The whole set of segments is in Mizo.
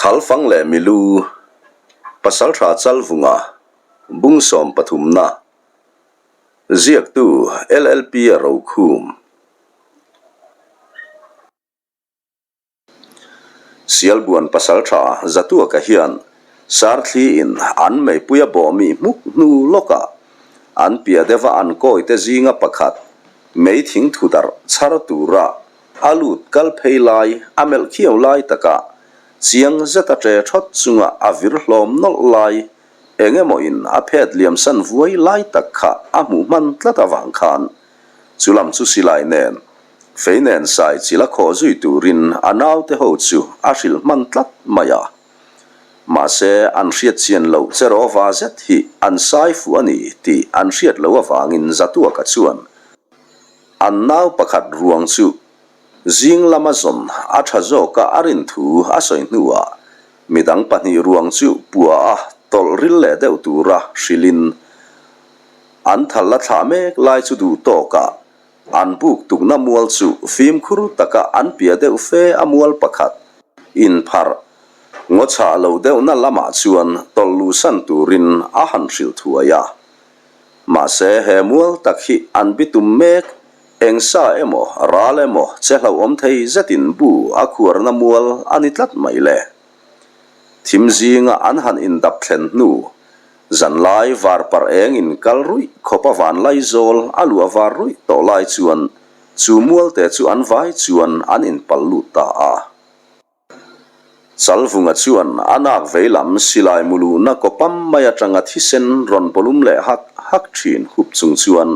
Thalfang leh Milu, Pasaltha Chalvunga, Bung sawmpathumna, Ziaktu LLP a rokhum. Sialbuan pasaltha Zatuaka hian Sarthli in an meipuia bawhmi hmuk hnu lawkah an piah deuha an kawite zinga pakhat mei thing thu darh chhar tura a lut kal phei lai a melh khiau lai takah chiang zeta ṭe ṭhawt chunga a vir hlawm nawlh lai eng emaw in a phet liam san vuai lai tak kha a hmuh hman tlat avang khan chu lam chu silai nen Fei nen sai chil a khawh zui turin a naute ho chu a hrilh hman tlat mai a. Mahse, an hriat chian loh che rawva zet hi an sai fuh a ni tih an hriat loh avangin Zatuaka chuan an nau pakhat ruang chu zing lama zawn a tha zawka a rin thu a sawi hnuah midang pahnih ruang chu pua a tawlh ril leh deuh tura hrilhin an thal la thlah mek lai chu duh tawkah An buk tukna mual chu fimkhur taka an piah deuh fe a mual pakhat inpharh ngaw chhah lo deuhna lamah chuan tawlh luhsan turin a han hrilh thuai a. Mahse he mual tak hi an bitum mek, eng sa emaw ral emaw che hlauhawm thei zetin bu a khuarna mual a ni tlat mai le. Thim zinga an han indap thlen hnu Zanlai var parh eng in kal ruih khawp a vanlai zawl a luah var ruih tawh lai chuan chu mualte chu an vai chuan an inpal lut ta a. Chalvunga chuan a nak vei lam silai muluhna kawpam mai atanga thisen rawn bawlum leh hak hak thin hup chung chuan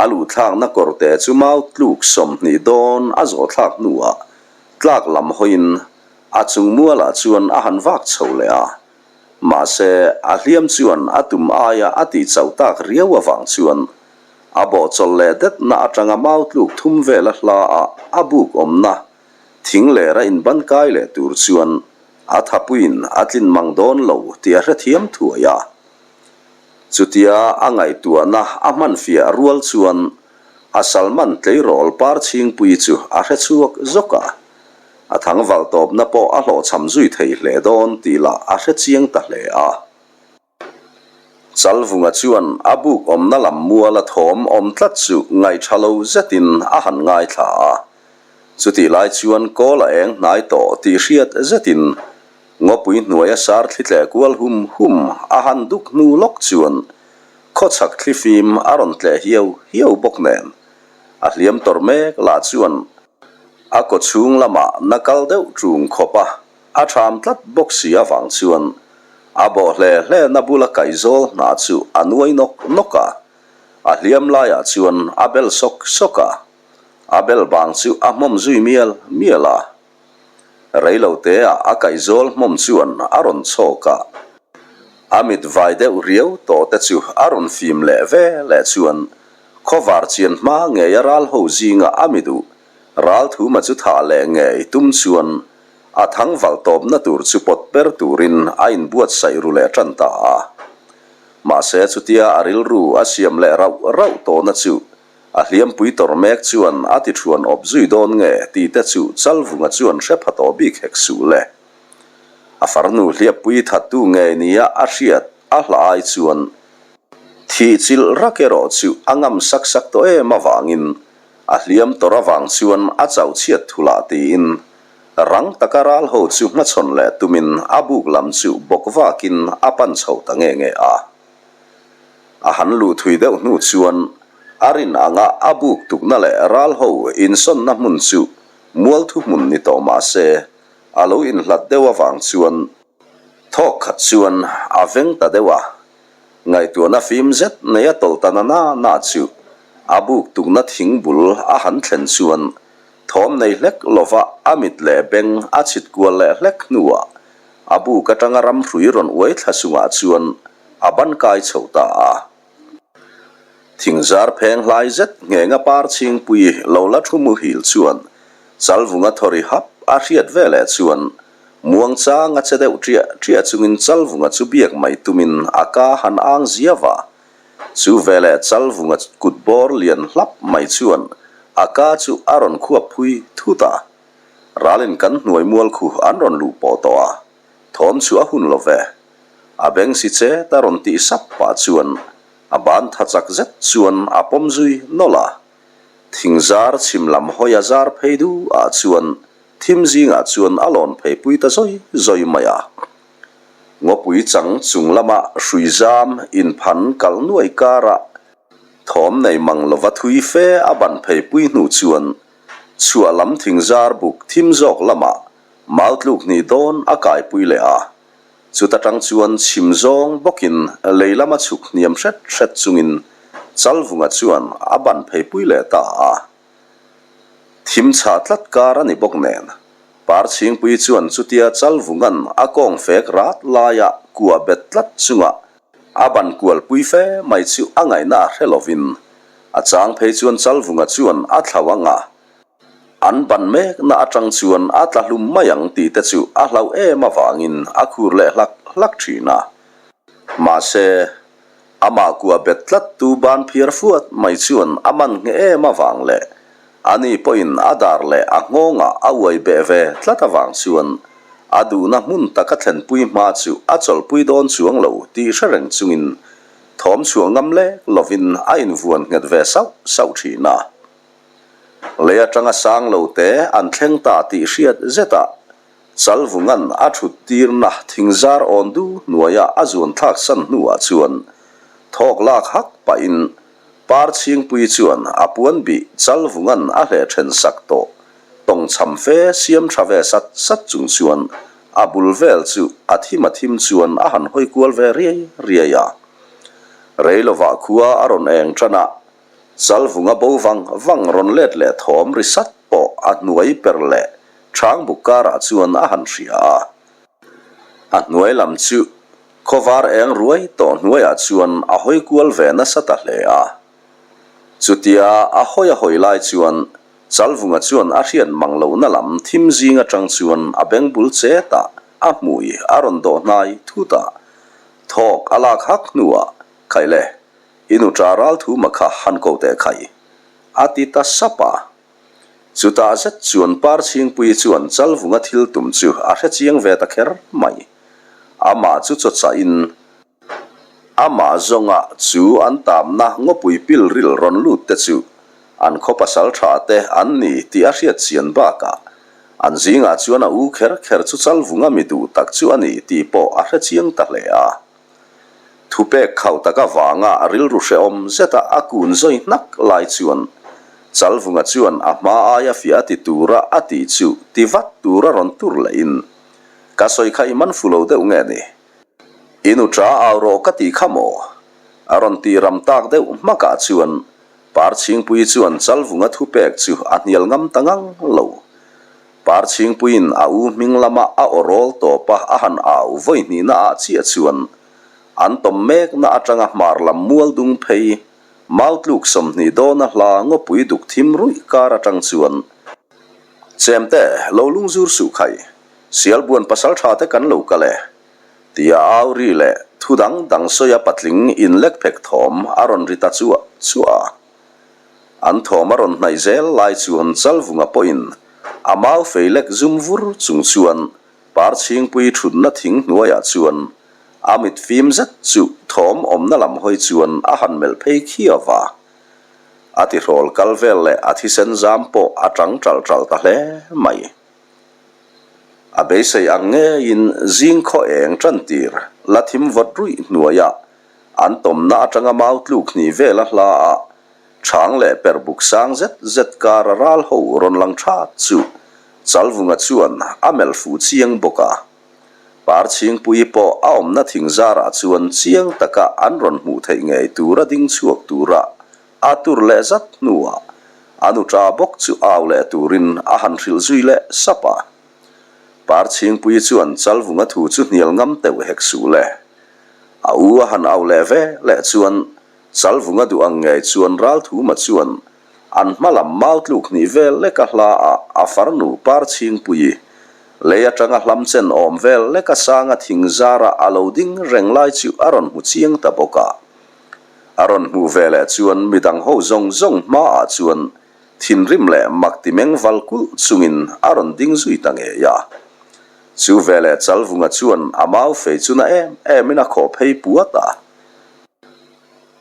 a luhthlakna kawrte chu mau tluk 20 dawn a zawh thlak hnuah tlak lam hawiin a chung mualah chuan a han vak chho leh a. Mahse, a hliam chuan a tum aia a tih chauh tak riau avang chuan a bawhchawlh leh detna atanga mau tluk thum vela hla a a buk awmna thing lera inban kai leh tur chuan a thapuiin a tlin mang dawn lo tih a hrethiam thuai a. Chutia a ngaihtuahna a hmanfiah rual chuan a Salman tleirawl par chhingpui chu a hrechhuak zawk a. A thangval tawpna pawh a hlawhchham zui thei hle dawn tih lah a hre chiang ta hle a. Chalvunga chuan a buk awmna lam muala thawm awm tlat chu ngaihṭha lo zetin a han ngaithla a. Chutih lai chuan kawl a eng hnai tawh tih hriat zetin ngawpui hnuaia sar thli tleh kual hum hum a han duk hnu lawk chuan khawchhak thlifim a rawn tleh hiau hiau bawk nen a hliam tawrh mek lah chuan A kaw chhung lamah na kal deuh ṭung khawp a, a ṭham tlat bawk si avang chuan a bawh hle hle na bula kaihzawl hna chu a nuai nawk nawk a, a hliam laiah chuan a bel sawk sawk a, a bel bang chu a hmawm zui mial mial a. Reiloteah a kaihzawl hmawm chuan a rawn chhawk a, a mit vai deuh riau tawh te chu a rawn fim leh ve leh chuan Khawvar chian hma ngei a ral ho zinga a mi duh ral thuma chu thah leh ngei tum chuan a thang valh tawpna tur chu pawt per turin a inbuatsaih ru leh tan ta a. Mahse chutia a rilru a siam leh rauh rauh tawhna chu a hliampui tawr mek chuan a ti thuan awp zui dawn nge tih te chu Chalvunga chuan hre pha tawh bik hek suh le. A farnu hliappui thattu ngei nia a hriat a hla ai chuan Thih chilh rak erawh chu a ngam sak sak tawh em avangin a hliam tawrh avang chuan a chauh chhiat thulah tiin rang taka ral ho chu hmachhawn leh tumin a buk lam chu bawk vakin a pan chho ta nge nge a. A han luh thui deuh hnu chuan a rin anga a buk tukna leh ral ho insawnna hmun chu mual thuhmun ni tawh mah se a lo inhlat deuh avang chuan thawk khat chuan a veng ta deuh a. Ngaihtuahna fim zet nei a tawlh ta na na na chu a buk tukna thing bul a han thlen chuan thawm nei hlek lova a mit leh beng a chhit kual leh hlek hnuah a buk atanga ramhrui rawn uai thla chungah chuan a ban kai chho ta a. Thingzar pheng hlai zet nghenga par chhingpui lo la thu muhil chuan Chalvunga thawri hap a hriat veleh chuan Muangchang a che deuh ṭiah ṭiah chungin Chalvunga chu biak mai tumin a ka han ang zia va. Chu veleh Chalvunga kut bawr lian hlap mai chuan a ka chu a rawn khuap phui thut a. Ralin kan hnuai mual khu an rawn luh pawh tawh a. Thawm chu a hun lo ve. A beng si chet a rawn tih sap pah chuan a ban tha chak zet chuan a pawm zui nawlh a. Thing zar chhim lam hawi a zar phei du ah chuan thim zingah chuan a lawn phei pui ta zawi zawi mai a. Ngawpui chang chung lama hrui zam inphan kal nuai karah thawm nei mang lova thui fe a ban phei pui hnu chuan chhuah lam thing zar buk thim zawk lamah mau tluk hnih dawn a kaipui leh a. Chuta tang chuan chhim zawng bawkin lei lama chhuk hniam hret hret chungin Chalvunga chuan a ban phei pui leh ta a. Thim chhah tlat kar a ni bawk nen, Parchhingpui chuan chutia Chalvunga'n a kawng fek rat laia kua bet tlat chunga a ban kual pui fe mai chu a ngaihna a hre lovin a chang phei chuan Chalvunga chuan a thlau ang a, an ban mekna atang chuan a tla hlum mai ang tih te chu a hlauh em avangin a khur leh hlak hlak thin a. Mahse, Amah kua bet tlat tu ban phiar fuat mai chuan a man ngheh em avang leh ani pawhin a dar leh a nghawngah a uai beh ve tlat avang chuan a duhna hmun taka thlenpui hma chu a chawlhpui dawn chuang lo tih hre reng chungin thawm chhuah ngam lek lovin a invuan nghet ve sauh sauh thin a. Lei atanga sang lo te an thleng ta tih hriat zetah Chalvunga'n a thut tirna thingzar awn du hnuaia a zuan thlak san hnuah chuan thawk lak hak pahin Parchhingpui chuan a puan bih Chalvunga'n a hleh then sak tawh tawng cham fe siam tha ve sat sat chung chuan a bul vel chu a thim a thim chuan a han hawi kual ve riai riai a. Rei lovah khua a rawn eng tan a, Chalvunga bo vang vang rawn let leh thawm ri sat pawh a hnuai per leh Chhang buk karah chuan a han hria a. A hnuai lam chu khawvar eng ruai tawh hnuaiah chuan a hawi kual ve nasa ta hle a. Chutia a hawi a hawi lai chuan Chalvunga chuan a hriat mang lohna lam thim zing atang chuan a beng bul chetah a hmui a rawn dawh hnai thut a. Thawk a lak hak hnuah, Khaile, i nuṭa ralthuma kha han ko teh khai, a ti ta sap a. Chutah zet chuan Parchhingpuii chuan Chalvunga thil tum chu a hre chiang ve ta kher mai. Amah chu chaw chahin amah zawnga chu an tamna ngawpui pil ril rawn lut te chu an khaw pasal tha te an ni tih a hriat chian bakah an zingah chuan a u kher kher chu Chalvunga mi duh tak chu a ni tih pawh a hre chiang ta hle a. Thupek khauh tak avanga rilru hrehawm zeta a kun zawi hnak lai chuan Chalvunga chuan a hma aia fiah a ti tura a tih chu ti vat tura rawn tur lehin, Ka sawi kha i man fu lo deuh nge ni? I nu ṭa au rawh ka tih kha maw? A rawn tih ram tak deuh hmakah chuan Parchhingpuii chuan Chalvunga thupek chu a hnial ngam ta ngang lo. Parchhingpuiin a u hming lama a aw rawl tawp a a han au vawi hnihna ah chiah chuan an tawm mekna atanga hmar lam mual dung phei mau tluk 20 dawna hla ngawpui duk thim ruih kar atang chuan Chemte, lo lung zur suh khai, Sialbuan pasal tha te kan lo kal e, tia au ri leh thu dang dang sawi a patling inlek phek thawm a rawn ri ta chuah chuah a. An thawm a rawn hnaih zel lai chuan Chalvunga pawhin a mau fei lek zum vur chung chuan Parchhingpui thutna thing hnuaiah chuan a mit fim zet chu thawm awmna lam hawi chuan a han melh phei khiau va. A tihrawl kal vel leh a thisen zam pawh a tang ṭalh ṭalh ta hle mai. A beisei ang ngeiin zing khaw eng ṭantir la thim vawt ruih hnuaiah An tawmna atanga mau tluk hnih vel a hla a, chhang leh per buk sang zet zet kar a ral ho rawn lang that chu Chalvunga chuan a melh fuh chiang bawk a. Parchhingpuii pawh a awmna thing zarah chuan chiang taka an rawn hmuh theih ngei tura ding chhuak tura a tur leh zat hnuah a nuṭa bawk chu au leh turin a han hrilh zui leh sap a. Parchhingpuii chuan Chalvunga thu chu hnial ngam teuh hek suh le. A u a han au leh ve leh chuan Chalvunga duh ang ngei chuan Ralthuma chuan an hma lam mau tluk hnih vel leka hla ah a farnu Parchhingpuii lei atanga hlam chen awm vel leka sanga thing zara a lo ding reng lai chu a rawn hmu chiang ta bawk a. A rawn hmuh ve leh chuan midang ho zawng zawng hma ah chuan thinrim leh mak ti meng val kulh chungin a rawn ding zui ta ngei a. Chu veleh Chalvunga chuan a mau fei chu na em emin a khawh phei puat a.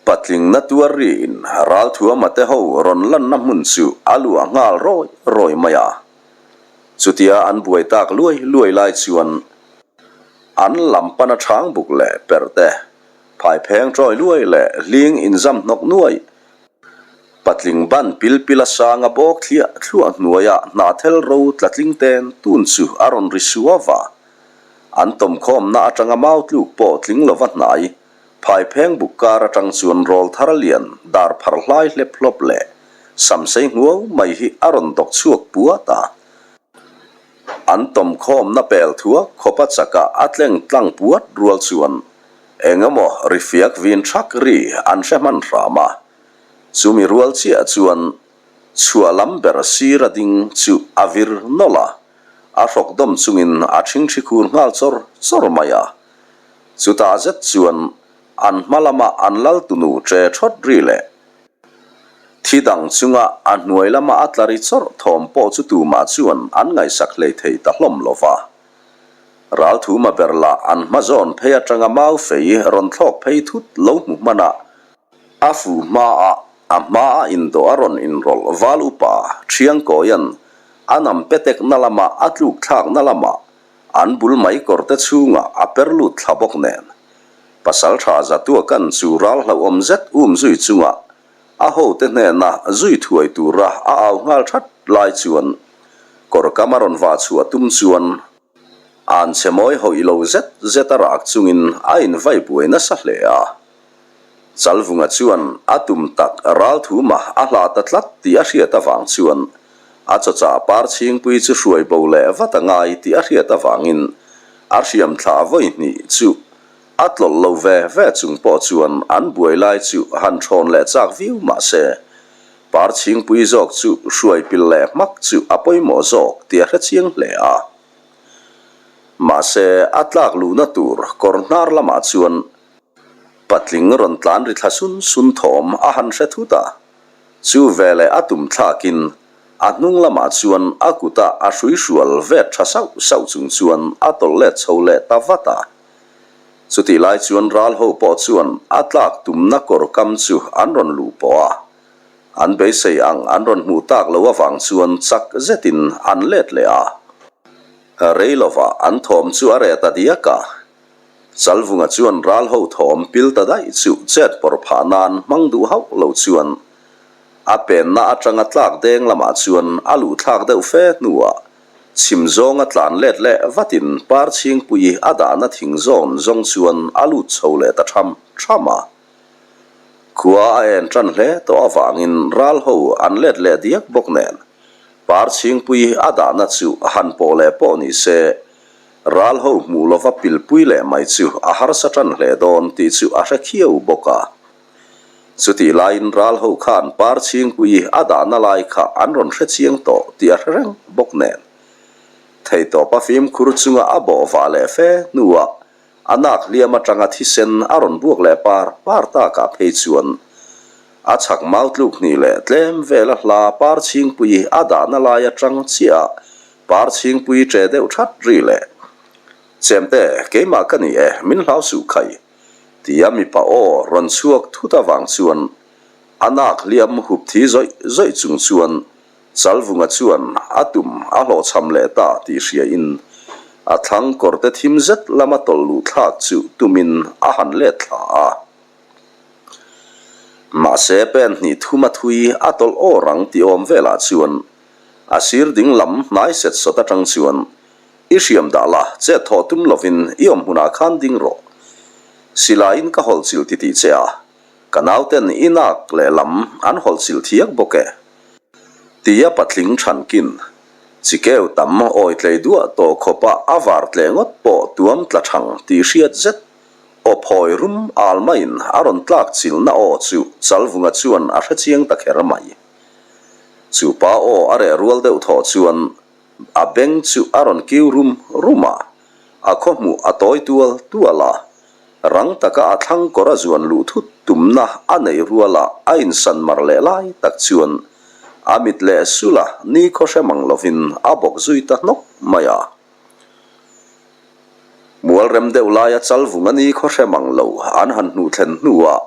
Patling na tuar riin Ralthuama te ho rawn lanna hmun chu a luah nghal rawi rawi mai a. Chutia an buai tak luai luai lai chuan an lam pana chhang buk leh perh te, phaipheng chawi luai leh hling inzam hnawk nuai, patling ban pil pil a sanga bawk thliah thluah hnuaia hnahthel ro tla tling ten tun chu a rawn ri suau a. An tawmkhawmna atanga mau tluk pawh tling lova hnai, phaipheng buk kar atang chuan rawl thar lian dar phar hlai hlep hlawp leh samsei hnuau mai hi a rawn dawk chhuak puat a. An tawmkhawmna pel thuak khawpa chakah a tleng tlang puat rual chuan eng emaw ri fiak vin thak ri an hre hman hram a. Chumi rual chiah chuan chhuah lam ber sir a ding chu a vir nawlh a, a hrawk dawm chungin a ṭhingṭhi khur nghal chawr chawr mai a. Chutah zet chuan an hma lama an lal tunu ṭe ṭhawt ri leh Thi dang chunga a hnuai lama a tla ri chawrh thawm pawh chu tumah chuan an ngaihsak hlei thei ta hlawm lo va. Ralthuma ber lah an hma zawn phei atanga mau fei rawn thlawk phei thut lo hmu hman a, a fuh hmaah a hma a indawh a rawn inrawlh val upa Thiangkawia'n a nam petekna lama a tluk thlakna lamah an bul mai kawrte chhungah a per lut thla bawk nen. Pasal tha Zatuakan chu ral hlauhawm zet um zui chunga a hote hnena zui thuai tura a au nghal that lai chuan kawr kam a rawn vah chhuah tum chuan an chhe mawi hawih lo zet zet a rak chungin a invai buai nasa hle a. Chalvunga chuan a tum tak ral thuma a hla ta tlat tih a hriat avang chuan a chawchah par chhingpui chu hruai bo leh vat a ngai tih a hriat avangin a hriam thla vawi hnih chu a tlawlh lo ve ve chung pawh chuan an buai lai chu han thawn leh chak viau mah se par chhingpui zawk chu hruai pil leh hmak chu a pawimawh zawk tih a hre chiang hle a. Mahse a tlak luhna tur kawr hnar lamah chuan Patling rawn tlan ri thla sun sun thawm a han hre thut a, chu veleh a tum thlakin a hnung lamah chuan a kuta a hrui hrual vet tha sauh sauh chung chuan a tawlh let chho leh ta vat a. Chutih lai chuan ral ho pawh chuan a tlak tumna kawr kam chu an rawn luh pawh a, an beisei ang an rawn hmuh tak lo avang chuan chak zetin an let leh a. Rei lovah an thawm chu a reh ta diak a. Chalvunga chuan ral ho thawm pil ta daih chu chet pawr phah nan hmang duh hauh lo chuan a penna atanga tlak deng lamah chuan a luh thlak deuh fe hnuah chhim zawnga tlan let leh vatin par chhingpui a dahna thing zawn zawng chuan a lut chho leh ta tham tham a. Khua a en tan hle tawh avangin ral ho an let leh diak bawk nen par chhingpui a dahna chu han pawh leh pawh ni se Ral ho hmuh lova pilpui leh mai chu a harsa tan hle dawn tih chu a hre khiau bawk a. Chutih laiin ral ho khan par chhingpui a dahna lai kha an rawn hre chiang tawh tih a hre reng bawk nen. Theitawpa fimkhur chunga a bawh vah leh fe hnuah a nak hliam atanga thisen a rawn buak leh par par takah phei chuan a chhak mau tluk hnih leh tlem vela hla par chhingpui a dahna lai atang chiah Par chhingpui ṭe deuh ṭhat ri leh, Chemte, keimah ka ni e, min hlau suh khai, tia mipa aw rawn chhuak thut avang chuan a nak hliam hup thi zawih zawih chung chuan Chalvunga chuan a tum a hlawhchham leh ta tih hriain a thlang kawrte thim zet lama tawlh luh thlak chu tumin a han let thla a. Mahse pen hnih thuma thui a tawlh aw rang tih awm velah chuan A sir ding lam hnai set sawt atang chuan, I hriam dah la, chet thawh tum lovin i awm hmunah khan ding rawh. Silaiin ka hawlh chilh ti tih che a, ka nauten i nak lehlam an hawlh chilh thiak bawk e. Tia patling thankin, chikeu tam awi tlei duah tawh khawpa a var tleh ngawt pawh tuam tla thang tih hriat zet, aw phawi rum al maiin a rawn tlak chilhna aw chu Chalvunga chuan a hre chiang ta kher mai. Chu pa aw a reh rual deuh thawh chuan a beng chu a rawn kiu rum rum a, a khaw hmuh a tawi tual tual a, rang taka a thlang kawr a zuan luh thut tumna a neih ruala a insan mar leh lai tak chuan a mit leh sul a ni khaw hre mang lovin a bawk zui ta hnawk mai a. Mual rem deuh laia chalvung a ni khaw hre mang lo an han hnuh thlen hnuah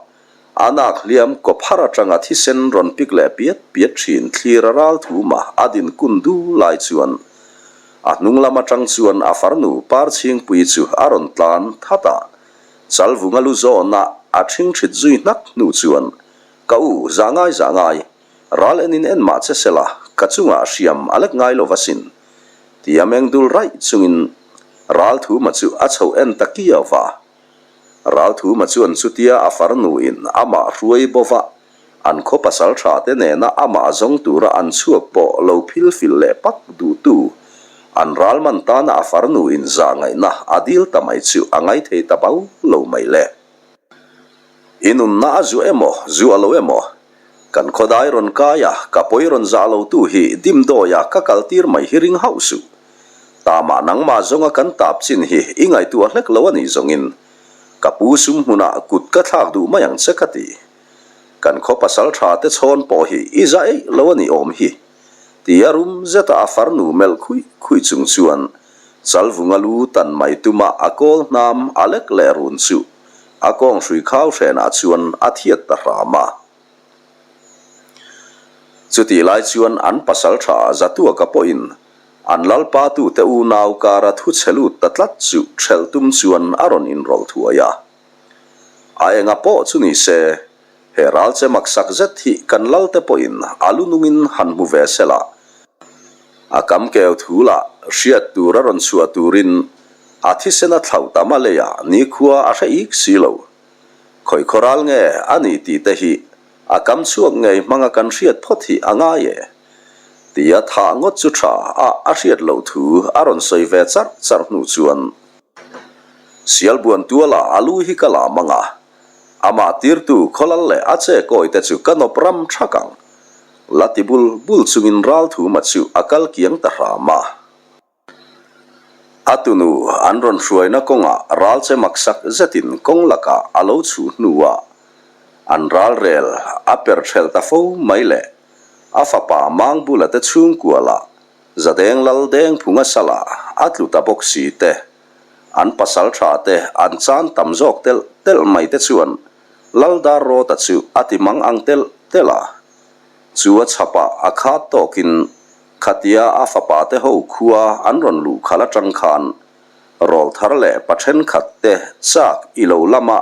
a nak hliam kawphar atanga thisen rawn pik leh piat piat thin thlir a ral thuma a din kun du lai chuan a hnung lam atang chuan a farnu Parchhingpui chu a rawn tlan that a, chalvunga lu zawna a thingthit zui hnak hnu chuan Ka u, zah ngai zah ngai, ral enin en mah che sela, ka chungah hriam a lek ngai lo va sin. Tia meng dul raih chungin Ralthuma chu a chhoh en ta kiau va. Ralthuma chuan chutia a farnuin amah hruai bo va, an khaw pasal tha te nena amah zawng tura an chhuak pawh lo phil fil leh pak duhtu, an ral man tana a farnuin zah ngaihna a dil ta mai chu a ngaithei ta bau lo mai le. I nunna a zuah emaw, zuah lo emaw, kan khawdai rawn kai a, ka pawi rawn zah lo tu hi dimdawia ka kal tir mai hi ring hauh suh. Tamah nangmah zawnga kan tap chin hi i ngaihtuah hlek lo a nih zawngin ka pu sum hmunah kut ka thlak duh mai ang che ka ti. Kan khaw pasal tha te chhawn pawh hi i za eih lo a nih awm hi. Ti a rum zeta a farnu melh khuih khuih chung chuan Chalvunga lu tan mai tuma a kawl hnam a lek leh run chu a kawng hrui khau hrenah chuan a thiat ta hram a. Chutih lai chuan an pasal tha Zatuaka pawhin an lalpa tute unau kara thu chhe lut ta tlat chu ṭhelh tum chuan a rawn inrawlh thuai a. A enga pawh chu ni se, He ral che maksak zet hi kan lal te pawhin a lu nungin han hmu ve se la, a kam keu thu lah hriat tur a rawn chhuah turin a thisen a thlauh tam a leiah nikhua a hre ik si lo. Khawi khaw ral nge a nih tih te hi a kam chhuak ngei hmanga kan hriat phawt hi a ngai e. Tia thah ngawt chu tha a a hriat loh thu a rawn sawi ve charh charh hnu chuan Sialbuan tuala a lu hi ka la mang a, Amah tirtu khawlal leh a che kawi te chu ka nawp ram thak ang. La ti bul bul chungin Ralthuma chu a kal kiang ta hram a. A tunu an rawn hruaina kawngah ral che maksak zetin kawng lakah a lo chhuh hnuah an ral rel a per thelh ta fo mai le. A fapa Mangbula te chhungkualah Zadeng Lal Dengphunga salah a tlu ta bawk si te. An pasal tha te an chan tam zawk telh telh mai te chuan Laldar Rawta chu a ti mang ang telh telh a. Chu a chhapah a khat tawkin khatia a fapa te ho khua an rawn luh khalh atang khan rawlthar leh pa thenkhat te chak i lo lama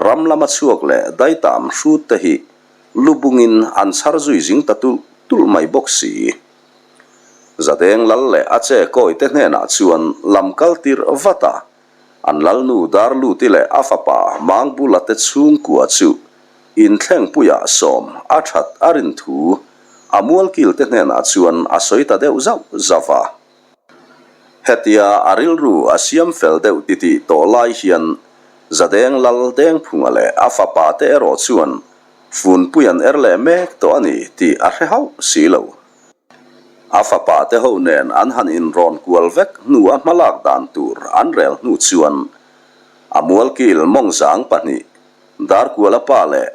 ram lama chhuak leh daitam hrut te hi lubungin an chhar zui zing ta tulh tulh mai bawk si. Zadeng lal leh a che kawite hnenah chuan lam kal tir vat a, an lalnu Darluti leh a fapa Mangbula te chhungkua chu inthlengpuiah sawm a that a rin thu a mualkil te hnenah chuan a sawi ta deuh zauh zauh a. Hetia a rilru a siam fel deuh titih tawh lai hian Zadeng lal Dengphunga leh a fapa te erawh chuan funpui an er leh mek tawh a ni tih a hre hauh si lo. A fapa te ho nen an han inrawn kual vek hnu a hmalak dan tur an rel hnu chuan a mualkil mawngzang pahnih, Darkuala pa leh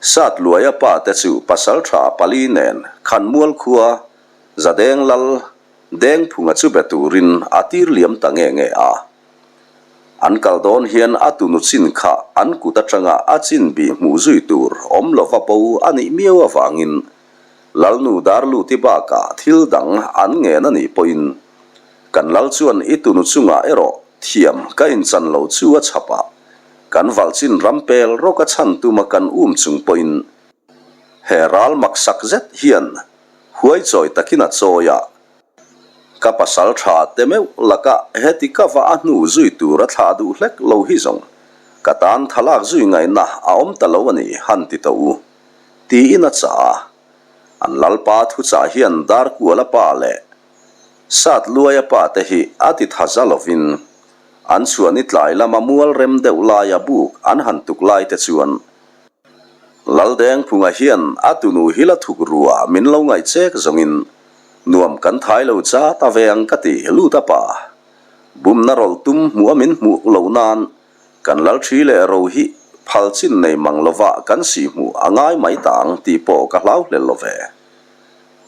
Satluaia pa te chu pasaltha pali nen Khanmual khua Zadeng Lal Dengphunga chu be turin a tir liam ta nge nge a. An kal dawn hian a tunu chin kha an kut atanga a chin bih hmuh zui tur awm lova bo a nih miau avangin Lalnu Darluti bakah thil dang an ngen a nih pawhin kan lal chuan i tunu chungah erawh thiam ka inchan lo chu a chhap a, kan valchin ram pel rawk a chhan tuma kan um chung pawhin he ral maksak zet hian huai chawi takin a chawi a, ka pasal tha te meuh lakah heti ka va a hnu zui tur a thlah duh hlek lo hi zawng ka tan thalak zui ngaihna a awm ta lo a ni han ti tawh u. Tiin a chah a. An lalpa thuchah hian Darkuala pa leh Satluaia pa te hi a ti tha za lovin an chhuahni tlai lama mual rem deuh laia buk an han tuk lai te chuan Laldengphunga hian a tunu hi la thuk rua min lo ngaih chek zawngin nuam kan thai lo cha ta ve ang ka ti lut a pa bumna rawlh tum hmuh a min hmuh loh nan Kan lal thi leh ro hi phal chin nei mang lova kan sihhmuh a ngai mai ta ang tih pawh ka hlau hlel lo ve.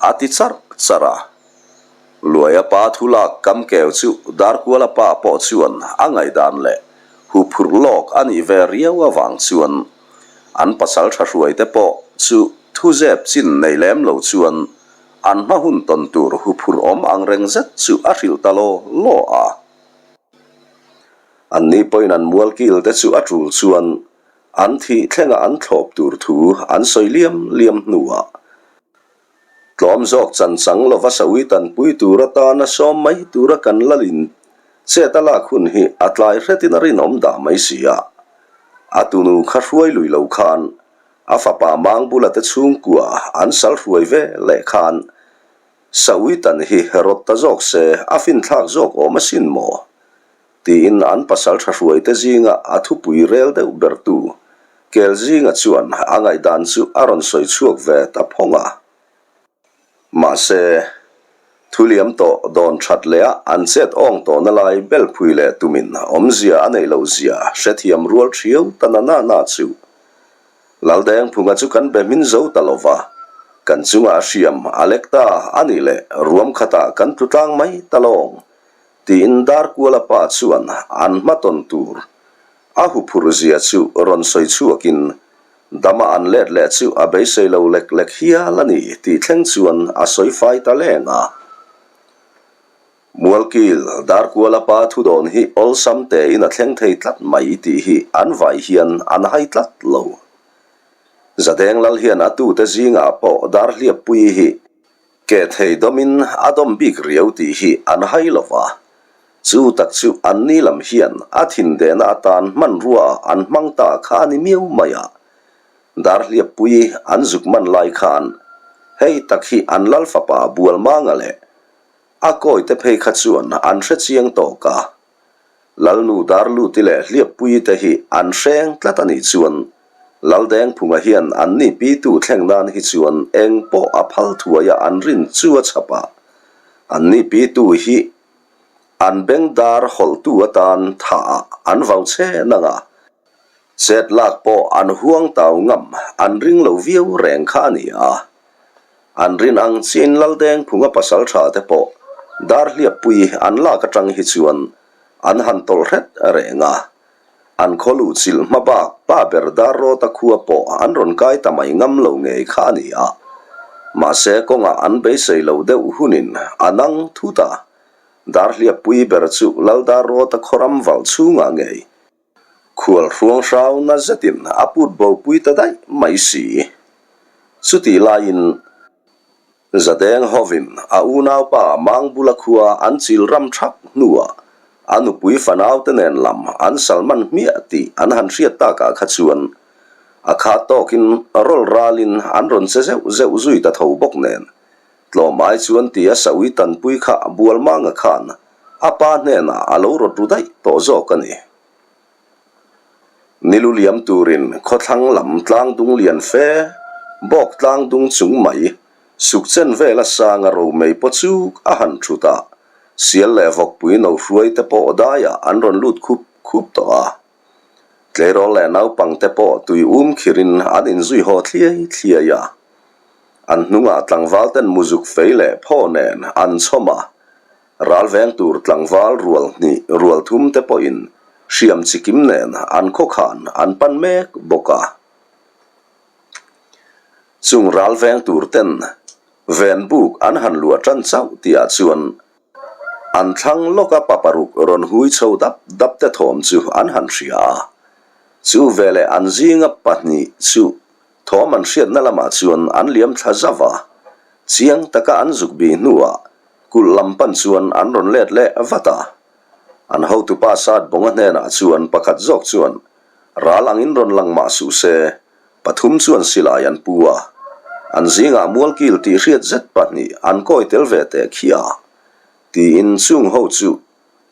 A ti charh charh a. Luaia pa thu lak kam keu chu Darkuala pa pawh chuan a ngaihdan leh huphurh lawk a nih ve riau avang chuan an pasal tha hruaite pawh chu thu zep chin nei lem lo chuan an hma hun tawn tur huphurh awm ang reng zet chu a hrilh ta law law a. Anni pawhin an mualkil te chu a tul chuan an thih thlenga an thlawp tur thu an sawi liam liam hnuah Tlawm zawk chan chang lova sawi tanpui tur atana sawm mai tura kan lalin chet a lak hun hi a tlai hretin a rinawm dah mai si a. A tunu kha hruai lui lo khan a fapa mang bula te chhungkua an sal hruai ve leh khan sawi tan hi rawt ta zawk se a finthlak zawk awm asin maw? Tiin an pasal tha hruaite zinga a thupui rel deuh bertu Kel zinga chuan a ngaihdan chu a rawn sawi chhuak ve ta phawng a. Mahse, thu liam tawh dawn that leh a an chet awng tawhna lai bel phui leh tumin awmzia a neih loh zia hrethiam rual thiau ta na na na chu Laldengphunga chu kan be hmin zo ta lo va, kan chungah a hriam a lek ta a nih leh ruam khatah kan tlu tlang mai ta lawng Tiin Darkuala pa chuan an hmatawn tur a huphurh zia chu rawn sawi chhuakin dama an let leh chu a beisei lo lek lek hial a ni tih thleng chuan a sawi fai ta leng a. Mualkil, Darkuala pa thudawn hi awlsam tein a thleng thei tlat mai tih hi an vai hian an hai tlat lo. Zadeng lal hian a tute zingah pawh Darhliappuii hi Ke thei dawmin a dawm bik riau tih hi an hai lo va, chu tak chu an ni lam hian a thindehna atan hmanrua an hmang ta kha a ni miau mai a. Darhliappui an zuk man lai khan hei tak hi an lal fapa Bualmanga leh a kawite phei kha chuan an hre chiang tawk a. Lalnu Darluti leh Hliappui te hi an hreng tlat a nih chuan Laldengphunga hian anni pitu thleng nan hi chuan eng pawh a phal thuai a an rin chu a chhap a, anni pitu hi an bengdar hawlhtu atan thah ah an vau che nang a, chet lak pawh an huang tau ngam an ring lo viau reng kha a ni a. An rin ang chiin Laldengphunga pasal tha te pawh Darhliappui an lak atang hi chuan an han tawlh hret reng a. An khaw luh chilh hma bak pa ber dar rawta khua pawh an rawn kai ta mai ngam lo ngei kha a ni a. Mahse kawngah an beisei lo deuh hunin a nang thut a. Darhliappui ber chu Laldar rawta khawram valh chhungah ngei khual hruang hrau na zetin a put bopui ta daih mai si. Chutih laiin. Zadeng hovin a unaupa Mangbula khua an chil ram thak hnuah a nupui fanaute nen lam an salman hmiah tih an han hriat takah kha chuan a khat tawkin rawl ralin an rawn che zeuh zeuh zui ta tho bawk nen tlawm ai chuan tia Saui tanpui kha Bualmanga khan a pa hnenah a lo rawt ru daih tawh zawk a ni. Nilu liam turin khawthlang lam tlang dung lian fe, bawk tlang dung chung mai, suk chen vela sanga romei paw chuk a han thut a, sial leh vawkpui no hruai te pawh daiah an rawn lut khup khup tawh a. Tleirawl leh naupang te pawh tui um khirin an inzui haw thliai thliai a. An hnungah tlangval ten muzuk fei leh phaw nen an chhawm a, Ral veng tur tlangval rual hnih rual thum te pawhin hriam chikim nen an khawkhan an pan mek bawk a. Chung ral veng tur ten ven buk an han luah tan chauh tihah chuan an thlang lawka pa paruk rawn hui chho dap dap te thawm chu an han hria a. Chu veleh an zinga pahnih chu thawm an hriatna lamah chuan an liam thla zauh a. Chiang taka an zuk bih hnuah Kulh lam pan chuan an rawn let leh vat a. An hotupa Sat Bonga hnenah chuan pakhat zawk chuan ral angin rawn lang mah suh se, pathum chuan silai an pu a. An zingah mualkil tih hriat zet pahnih an kawi tel ve teh khi a, tiin chung ho chu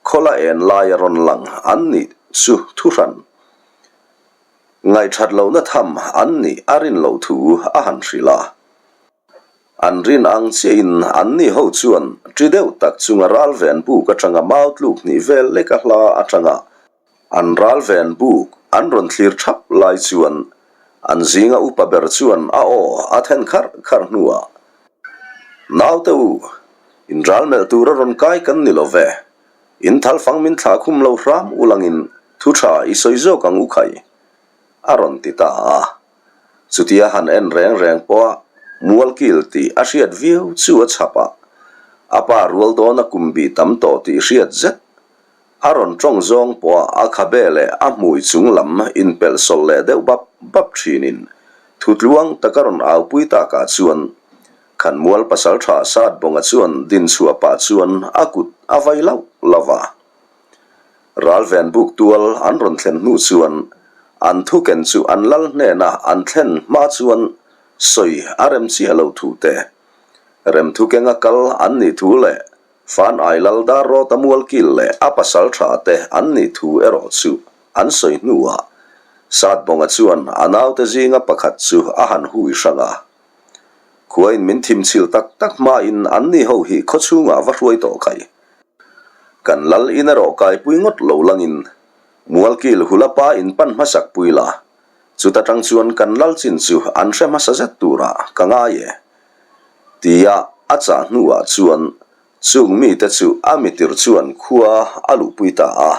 khawla en laia rawn lang an nih chu thuhran ngaihthat lohna tham an nih a rin loh thu a han hrilh a. An rin ang chiahin anni ho chuan ṭi deuh tak chunga ral ven buk aṭanga mau tluk hnih vel leka hla aṭanga an ral ven buk an rawn thlir ṭhap lai chuan an zinga upa ber chuan a aw a then kharh kharh hnuah, Naute u, In ral melh tura rawn kai kan ni lo ve. In thal fang min thlah khum lo hram ulangin thu tha i sawi zawk ang u khai, a rawn ti ta a. Chutia han en reng reng pawha mualkil tih a hriat viau chu a chhap a, a pa rual dawna kum bih tam tawh tih hriat zet a rawn tawng zawng pawha a khabe leh a hmui chung lam inpelh sawlh leh deuh bap bap thinin thutluang taka rawn aupui takah chuan Khanmual pasaltha Satbawnga chuan dinchhuah pah chuan a kut a vai lauh lauh a. Ralven buk tual an rawn thlen hnu chuan an thuken chu an lal hnena an thlen hma chuan sawi a rem chiah lo thu te, rem thukenga kal an nih thu leh Fan Ai Lal Dar Rawta Mualkil leh a pasaltha te an nih thu erawh chu an sawi hnuah Satbawnga chuan a naute zinga pakhat chu a han hui hrang a. Khuain min thimchhil tak tak hmain anni ho hi khawchhungah va hruai tawh khai. Kan lal in erawh kaipui ngawt lo langin Mualkil hula pa in pan hmasak pui la, chuta tang chuan kan lal chin chu an hre hmasa zet turah ka ngai e. Tia a chah hnuah chuan chung mite chu a mitir chuan khua a luhpui ta a.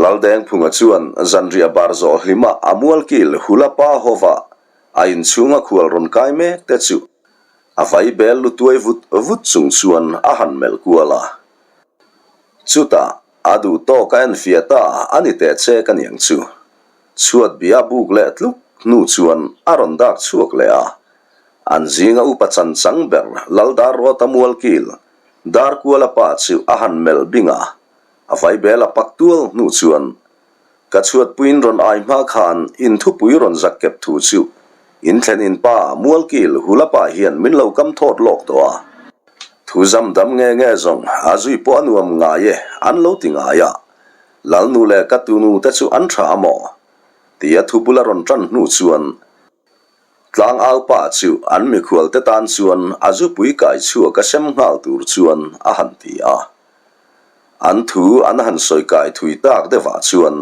Laldengphunga chuan zanriah bar zawh hlima a mualkil hula pa hova a inchhunga khual rawn kai mek te chu a vai bel lu tuai vut vut chung chuan a han melh kual a. Chutah a duh tawk a enfiah ta a ni teh che ka niang chu. Chhuat bia buk leh tluk hnu chuan a rawn dak chhuak leh a. An zinga upa chan chang ber Laldar Rawta mualkil Darkuala pa chu a han melh bing a. A vaibel a pak tual hnu chuan ka chhuatpuiin rawn ai hma khan in thupui rawn zak kep thu chu in thlen in pa Mualkil Hula pa hian min lo kam thawt lawk tawh a. Thu zam dam nge nge zawng a zui pawh a nuam ngai e an lo ti ngai a, Lalnu leh ka tunu te chu an tha a maw? Tia thu bula rawn tan hnu chuan Tlang au pa chu an mikhual te tan chuan a zupui kai chhuak a sem nghal tur chuan a han ti a. An thu an han sawi kai thui tak deuhah chuan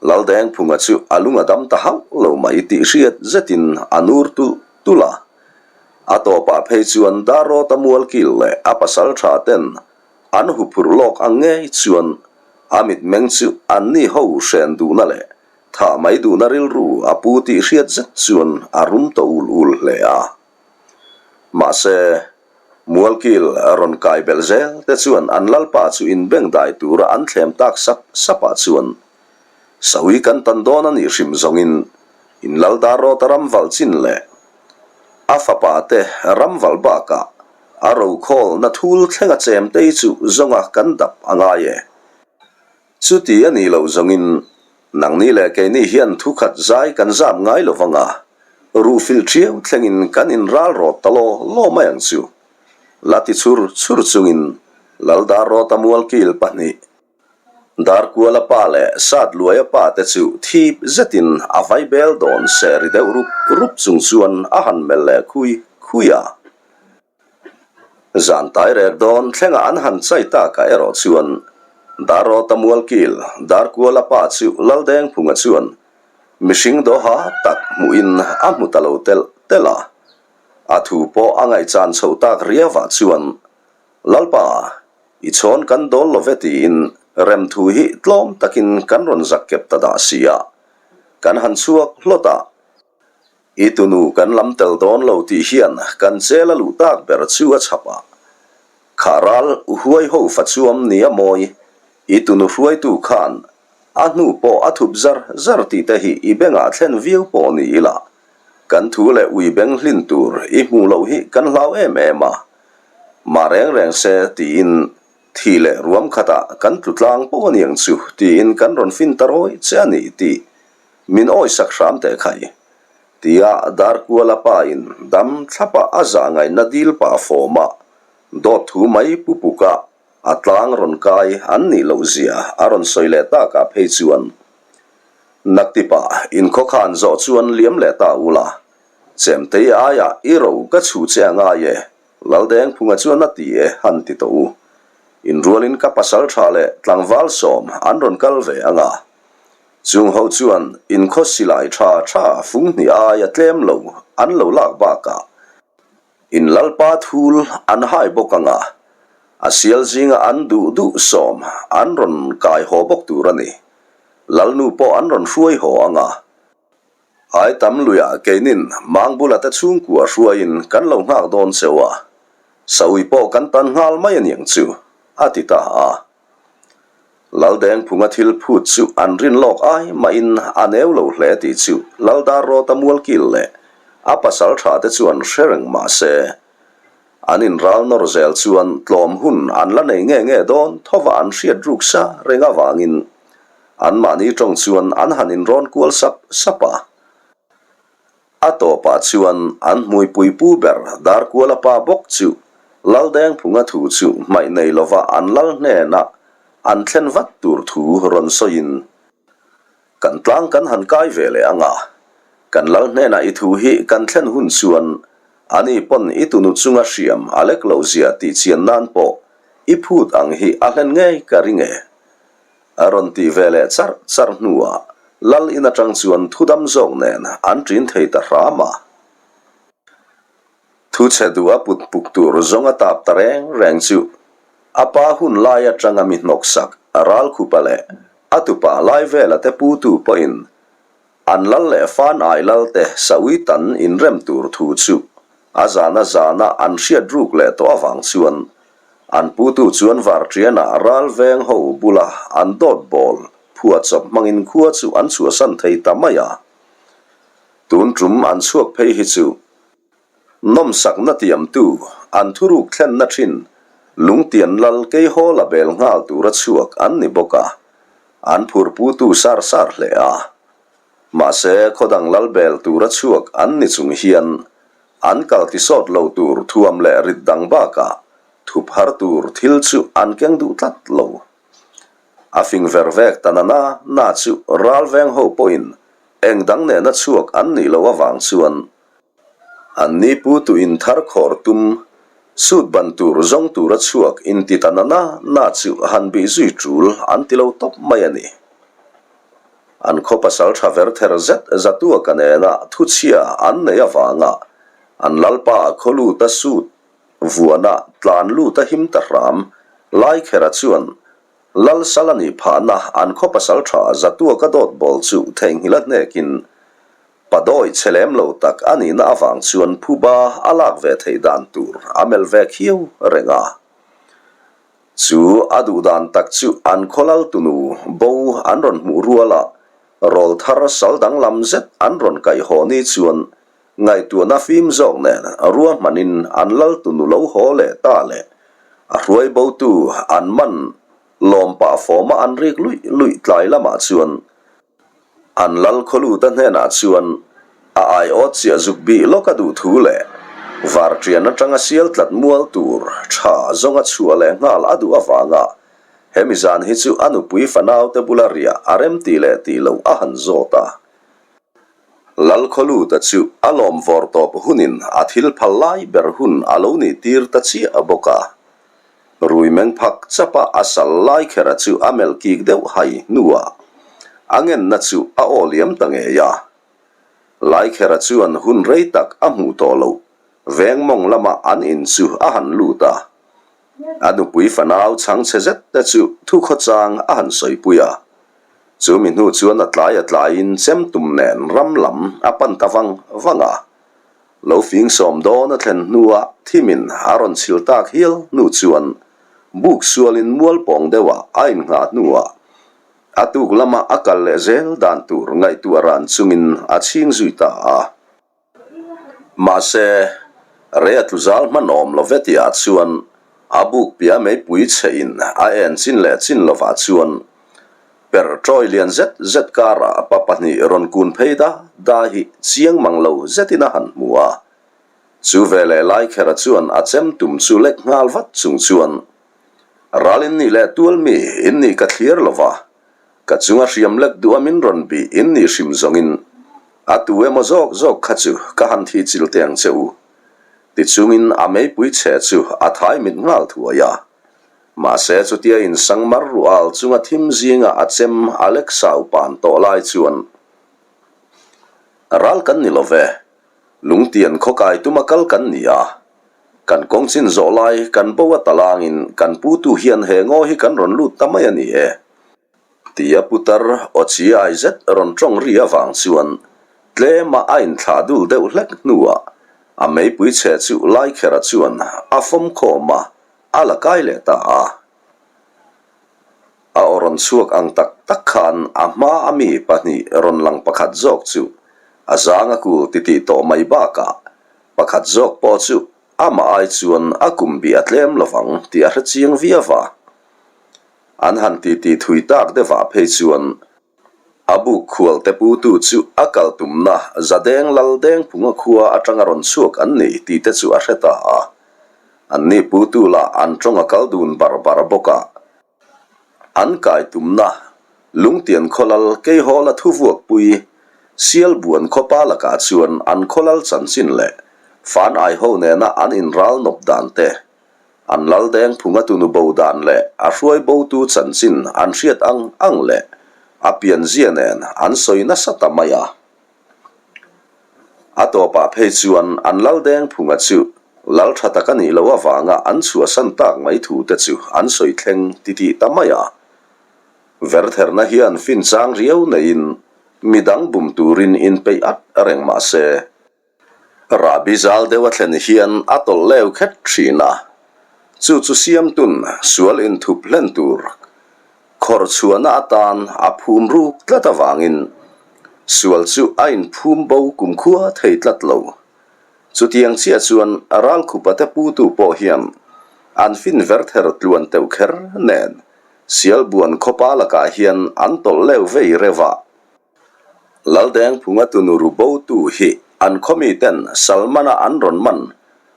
Laldengphunga chu a lung a dam ta hauh lo mai tih hriat zetin a nur tulh tulh a. A tawpah phei chuan Darrawta mualkil leh a pasal tha ten an huphurh lawk ang ngei chuan a mitmeng chu anni ho hren duhna leh Thah mai duhna rilru a pu tih hriat zet chuan a rum ta ul ul hle a. Mahse, Mualkil rawn kai belh zel te chuan an lalpa chu inbeng dai tura an thlem tak sap sapah chuan Saui kan tan dawn a nih hrim zawngin in lal dar rawta ram valh chin leh a fapa te ram valh bakah a rokhawlna thul thlenga chem tei chu zawnga kan dap a ngai e. Chuti a nih loh zawngin nangni leh keini hian thu khat zai kan zam ngai lo vang a, ruhfilh ṭhiau thlengin kan inral rawt ta law law mai ang chu. La ti chhur chhur chungin Laldar rawta mualkil pahnih, Darkuala pa leh Satluaia pa te chu thip zetin a vaibel dawn seh ri deuh rup rup chung chuan a han melh leh khui khui a. Zan tai rek dawn thlengah an han chai takah erawh chuan Darrawta Mualkil, Darkuala pa chu Laldengphunga chuan mihring dawha tak hmuhin a hmu ta lo telh telh a. A thu pawh a ngaihchan chhoh tak riauah chuan, Lalpa, i chhawn kan dawl lo ve tiin remthu hi tlawm takin kan rawn zak kep ta dah si a, kan han chhuak hlawt a. I tunu kan lam tel dawn lo tih hian kan chel a luh tak ber chu a chhap a. Kha ral huai ho fa chuam ni a mawi, i tunu hruaitu khan a hnu pawh a thup zar zar tih te hi i bengah thlen viau pawh ni ila, kan thu leh ui beng hlin tur i hmuh loh hi kan hlau em em a. Mah reng reng se tiin thi leh ruam khatah kan tlu tlang pawh a niang chu tiin kan rawn fin ta rawi che a ni tih Min awisak hram teh khai, tia Darkuala pa in dam thlapa a zah ngaihna dil pah fawm a, dawt thu mai pu puka a tlang rawn kai an nih loh zia a rawn sawi leh takah phei chuan Naktipa inkhawkhan zawh chuan liam leh ta ula, Chemtei aiah i ro ka chhu che a ngai e, Laldengphunga chuan a ti e han ti tawh u. Inrualin ka pasal tha leh tlangval sawm an rawn kal ve anga. Chung ho chuan inkhaw silai tha tha fung hnih aia tlem lo an lo lak bakah. In lalpa thul an hai bawk ang a, a sial zinga an duh duh sawm an rawn kai haw bawk tur a ni. Lalnu pawh an rawn hruai haw ang a. Ai tam luiah keinin Mangbula te chhungkua hruaiin kan lo nghak dawn cheu a, Saui pawh kan tan nghal mai a niang chu, a ti ta a. Laldengphunga thil phut chu an rin lawk ai mahin a neu lo hle tih chu Laldarrawta mualkil leh a pasal tha te chuan hre reng mah se, an inral nawr zel chuan tlawm hun an la nei nge nge dawn thova an hriat ruk sa reng avangin anmahni tawng chuan an han inrawn kual sap sap a. A tawpah chuan an hmuipui pu ber Darkuala pa bawk chu Laldengphunga thu chu hmaih nei lova an lal hnenah an thlen vat tur thu rawn sawiin, Kan tlang kan han kai ve leh ang a, kan lal hnenah i thu hi kan thlen hun chuan ani pawn i tunu chunga hriam a lek loh zia tih chian nan pawh i phut ang hi a hlen ngei ka ring e. A rawn tih ve leh charh charh hnuah Lal in atang chuan thu dam zawk nen an ṭin thei ta hram a. Thu chhe duh a put puk tur zawng a tap ta reng reng chu a pa hun lai atanga mi hnawksak Ralkhupa leh a tupa Laivela te putu pawhin An lal leh fan ai lal te saui tan inrem tur thu chu a zana zana an hriat ruk leh tawh avang chuan an putu chuan varṭianah ral veng ho bula an dawt bawl phua chawp hmangin khua chu an chhuahsan thei ta mai a. Tun tum an chhuak phei hi chu Nawmsakna tiamtu, an thuruk thlenna thin Lungtian lal Keihawla bel nghal tura chhuak an ni bawk a, an phurputu sar sar hle a. Mahse, khawdang lal bel tura chhuak an ni chung hian an kal tisawt lo tur thuam leh rit dang bakah thup har tur thil chu an keng duh tlat lo. A fing ver vek ta na na na chu ral veng ho pawhin eng dang nena chhuak an nih loh avang chuan An ni pu tu in thar khawr tum sut ban tur zawng tura chhuak in ti ta na na na chu han bih zui tul an ti lo tawp mai a ni. An khaw pasal tha ver ther zet zatuaka nena thuchhia an nei avanga an lalpa khaw luta sut vuana tlan luta him ta hram Laikhera chuan Lal sal a nih phahna an khaw pasal tha zatuaka dawt bawl chu theihnghilh a hnekin Padawi chhe lem lo tak a nihna avang chuan phuba a lak ve theih dan tur a melh ve khiau reng a. Chu a duh dan tak chu an khawlal tunu bo an rawn hmuh ruala rawl thar sal danglam zet an rawn kaih haw ni chuan ngaihtuahna fim zawk nen ruahmanin an lal tunu lo haw leh ta leh a hruai botu an man lawm pah fawma an rik luih luih tlai lamah chuan An lal khawluta hnenah chuan a aiawt chiah zuk bih lawk a duh thu leh varṭian aṭanga sial tlat mual tur ṭha zawnga chhuah leh nghal a duh avanga hemi zan hi chu a nupui fanaute bula riah a rem tih leh tih loh a han zawt a. Lal khawluta chu a lawm vawr tawp hunin a thil phal lai ber hun a lo nih tir ta chiah bawk a. Rui meng phak chapa a sal lai khera chu a melh kik deuh hai hnuah a ngenna chu a aw liam ta ngei a. Laikhera chuan hun rei tak a hmuh tawh loh veng mawng lama an in chu a han lut a. A nupui fanau chhangchhe zet te chu thukhawchang a han sawipui a. Chu mi hnu chuan a tlai a tlaiin chem tum nen ram lam a pan ta vang vang a. Lo fing sawm dawn a thlen hnua thimin a rawn chhil tak hial hnu chuan buk sualin mual pawng deuhah a innghah hnuah a tuk lama a kal leh zel dan tur ngaihtuah ran chungin a chhing zui ta a. Mahse, rei a tlu zal hman awm lo ve tihah chuan a buk piah meipui chhe in a en chin leh chin lovah chuan Per tawi lian zet zet karah pa pahnih rawn kun phei da da hi chiang mang lo zetin a han hmu a. Chu veleh Laikhera chuan a chem tum chu lek nghal vat chung chuan, Ral in nih leh tual mi in nih ka thlir lo va, ka chunga hriam lek duh a min rawn bih in nih hrim zawngin a tu emaw zawk zawk kha chu ka han thi chil teh ang che u. Tichungin a meipui chhe chu a thai mit nghal thuai a. Mahse chutia insangmar rual chunga thim zinga a chem Alexa upan tawh lai chuan, Ral kan ni lo ve, lungtian khawkai tuma kal kan ni a. Kan kawng chin zawh lai kan bo a talangin kan putu hian he ngaw hi kan rawn lut ta mai a ni e. Tia putar aw chi ai zet rawn tawng ri avang chuan tlema a inthlah dul deuh hlek hnuah a meipui chhe chu Laikhera chuan a fawm khawm a, a la kai leh ta a. A aw rawn chhuak ang tak tak khan a hma a mi pahnih rawn lang pakhat zawk chu a zang a kul titih tawh mai bakah pakhat zawk pawh chu amah ai chuan a kum bih a tlem lovang tih a hre chiang viau a. An han titi thui tak deuhah phei chuan a buk khual te putu chu a kal tumna Zadeng Lal Dengphunga khua atanga rawn chhuak an ni tih te chu a hre ta a. Anni putu lah an tawng a kal dun bar bar bawk a. An kai tumna Lungtian khawlal Keihawla thuvuakpui Sialbuan khawpa lakah chuan an khawlal chanchin leh Fan Aiho nena an inral nawp dan te An lal deng phunga tunu bo dan leh a hruai botu chanchin an hriat ang ang leh a pianzia nen an sawi nasa ta mai a. A tawpah phei chuan an lal deng phunga chu lal tha tak a nih loh avanga an chhuahsan tak mai thu te chu an sawi thleng titih ta mai a. Vertherna hian finchang riau neiin midang bum turin inpeih at reng mah se, Rahbi zal deuh a thlen hian a tawlh leu khet thin a, chu chu siamtun sual inthup hlen tur khawr chhuahna atan a phum ruk tlat avangin sual chu a inphum bo kumkhua thei tlat lo. Chutiang chiah chuan ralkhupate putu pawh hian an fin verther tluan teuh kher nen Sialbuan khawpa lakah hian an tawlh leu vei reuh a. Laldengphunga tunu ru botu hi an khawmi ten Salmana an rawn man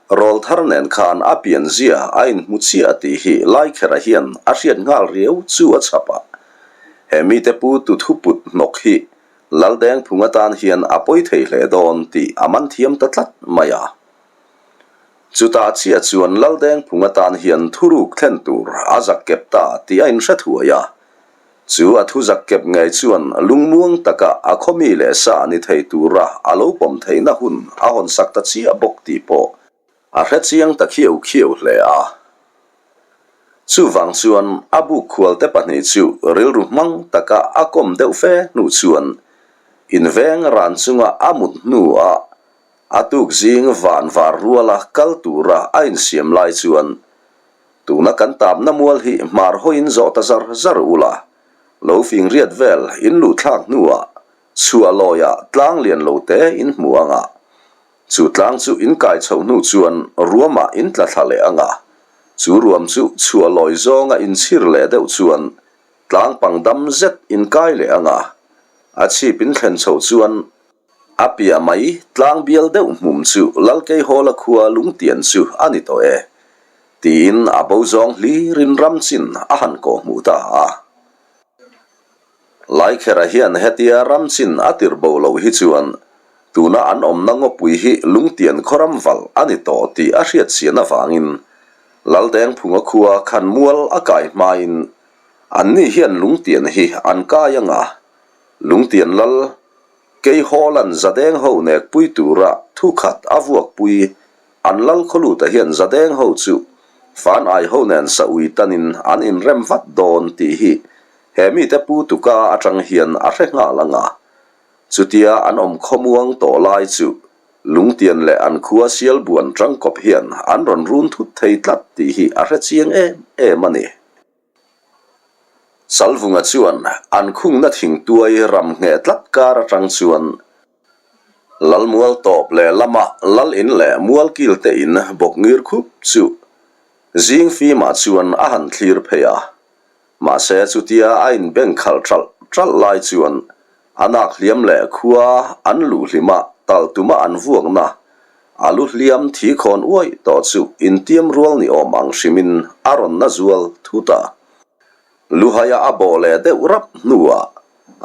rawlthar nen khan a pianzia a inhmu chiah tih hi Laikhera hian a hriat nghal riau chu a chhap a. He mite pu tu thuput hnawk hi Laldengphunga tan hian a pawi thei hle dawn tih a man thiam ta tlat mai a. Chutah chiah chuan Laldengphunga tan hian thuruk thlen tur a zak kep ta tih a inhre thuai a. Chu a thu zak kep ngei chuan lungmuang taka a khawmi leh sa ni thei tura a lo pawm theihna hun a hawnsak ta chiah bawk tih pawh a hre chiang ta khiau khiau hle a. Chuvang chuan a buk khualte pahnih chu rilru hmang taka a kawm deuh fe hnu chuan inveng ran chunga a mut hnuah a tuk zing van var ruala kal tura a insiam lai chuan Tuna kan tapna mual hi hmar hawiin zawh ta zar zar ula, lo fing riat vel in luh thlak hnuah chhuah lawiah tlang lian lo te in hmu ang a, chu tlang chu in kai chhoh hnu chuan ruamah in tla thla leh ang a, chu ruam chu chhuah lawi zawnga in chhir leh deuh chuan tlang pang dam zet in kai leh ang a, a chhip in thlen chhoh chuan A piah mai tlang bial deuh hmum chu Lalkeihawla khua lungtian chu a ni tawh e, tiin a bo zawng hlirin ram chin a han kawh hmuh ta a. Laikhera hian hetia ram chin a tirh bo loh hi chuan tuna an awmna ngawpui hi lungtian khaw ram valh a ni tawh tih a hriat chian avangin Laldengphunga khua khan mual a kai hmain anni hian lungtian hi an kai anga lungtian lal Kei Hawlan Zadeng ho nekpui tura thu khat a vuakpui an lal khawluta hian Zadeng ho chu fan ai ho nen sa ui tanin an inrem vat dawn tih hi he mite pu tuka atang hian a hre nghal ang a. Chutia an awm khawmuang tawh lai chu Lungtian leh an khua Sialbuan tangkawp hian an rawn run thut thei tlat tih hi a hre chiang em em a ni. Salvunga chuan an khungna thingtuai ram ngheh tlat kar atang chuan Lalmual tawp leh lama lal in leh mualkil te in bawk ngir khup chu zing fimah chuan a han thlir phei a. Mahse chutia a inbeng khalh ṭalh ṭalh lai chuan A nak hliam leh khua an luh hlima tal tuma an vuakna a lu hliam thi khawn uaih tawh chu intiam rual ni awm ang hrimin a rawn na zual thut a. Luhaia a bawh leh deuh rap hnuah